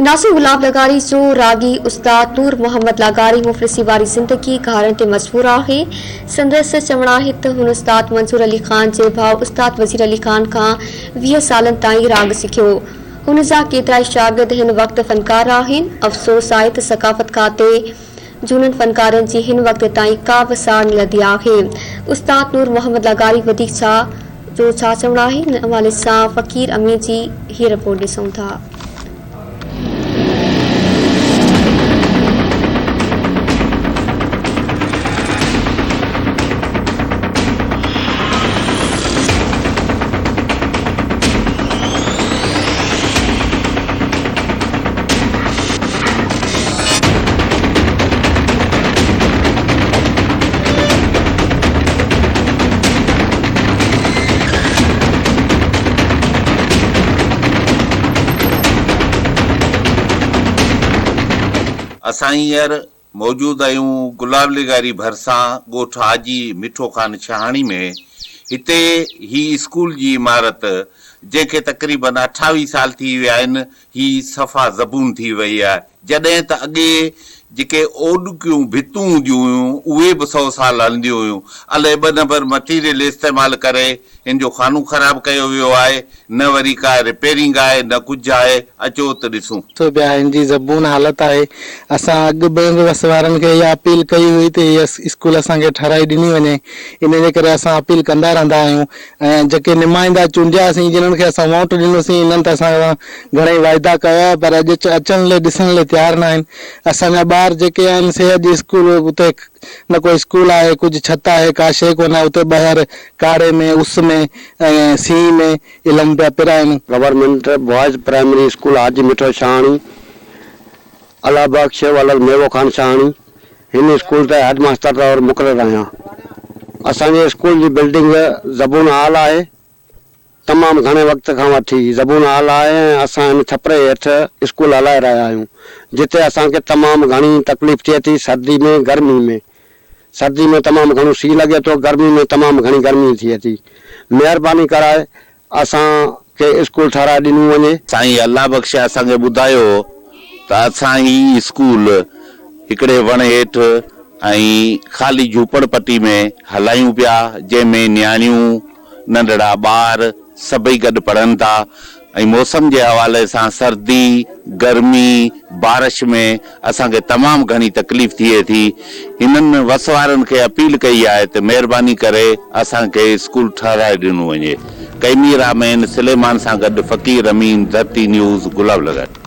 ناصر گلاب لغاري جو راڳي استاد نور محمد لغاري مفلسي واري زندگي گهارڻ تي مجبور آهي. سندس چوڻ آهي ته هن استاد منظور علي خان جي ڀاء استاد وزير علي خان کان 20 سالن تائين راڳ سکيو. هن جا ڪيترائي شاگرد هن وقت فنڪار آهن. افسوس آهي ته ثقافت کاتي جهونن فنڪارن جي هن وقت تائين ڪا به سار نه لڌي آهي. استاد نور محمد لغاري وڌيڪ ڇا جو ڇا چوڻ آهي ان حوالي سان فقير امين جي هي رپورٽ ڏسون ٿا. اسان هينئر موجود آهيون گلاب لغاري ڀرسان ڳوٺ حاجي مٺو خان شاهاڻي ۾. هتي هي اسڪول جي عمارت جنهن کي تقريبن اٺاويهه سال ٿي ويا آهن هي صفا زبون ٿي وئي آهي جڏهن ته اڳي جيڪي اوڏڪيون ڀتون هونديون هيون اهي به سئو سال هلنديون هيون الائي ٻه نمبر مٽيريل استعمال ڪري ان جو خانو خراب ڪيو ويو آهي نه وري ڪا رپيرنگ آهي نه ڪجهه آهي اچو ته ڏسون. سو پيا هن جي زبون حالت آهي اسان اڳ به وس وارن کي اها اپيل ڪئي هئي ته هي اسڪول اسان کي ٺهرائي ڏني وڃي ان جي ڪري اسان اپيل ڪندا رهندا آهيون ۽ جيڪي نمائندا چونڊياسين جنھن کي اسان ووٽ ڏنوسين انھن ته اسان سان گھڻئي واعدا ڪيا پر اڄ اچڻ لئي ڏسڻ لئي تيار ناھن اسان جا ٻار جيڪي آھن سي اڄ اسڪول اتي نه ڪو اسڪول آھي ڪجھ ڇت آھي ڪا شيء ڪونه آھي اتي ٻاھر ڪاڙھي ۾ اس ۾ ۽ سيء ۾ علم پيا پرائن. Government boys primary school Haji Mitho Shahani, Allah Bakhsh ولد ميوو خان شاهاڻي، هن اسڪول تي هيڊ ماستر طور مقرر آهيان. اسان جي اسڪول جي بلڊنگ زبون حال آهي. تمام گهڻي وقت کان وٺي زبون حال آهي ۽ اسان هن ڇپري هيٺ اسڪول هلائي رهيا آهيون، جتي اسان کي تمام گهڻي تڪليف ٿئي ٿي سردي ۾ گرمي ۾. سردي ۾ تمام گهڻو سيء لڳي ٿو، گرمي ۾ تمام گهڻي گرمي ٿئي ٿي. مهرباني ڪرائي اسان کي اسڪول ٺهرائي ڏنو وڃي. سائين الله بخش اسان کي ٻڌايو ته اسان هي اسڪول هڪڙي وڻ هيٺ ۽ خالي جهوپڙ پٽي ۾ هلايون پيا جنهن ۾ نياڻيون، ننڍڙا ٻار سڀئي گڏ پڙهن ٿا ۽ موسم جي حوالي سان سردي، گرمي، بارش ۾ اسان کي تمام گهڻي تڪليف ٿئي ٿي. هنن وس وارن کي اپيل ڪئي آهي ته مهرباني ڪري اسان کي اسڪول ٺهرائي ڏنو وڃي. ڪئميرا مين سليمان سان گڏ فقير امين، ڌرتي نيوز، گلاب لغاري.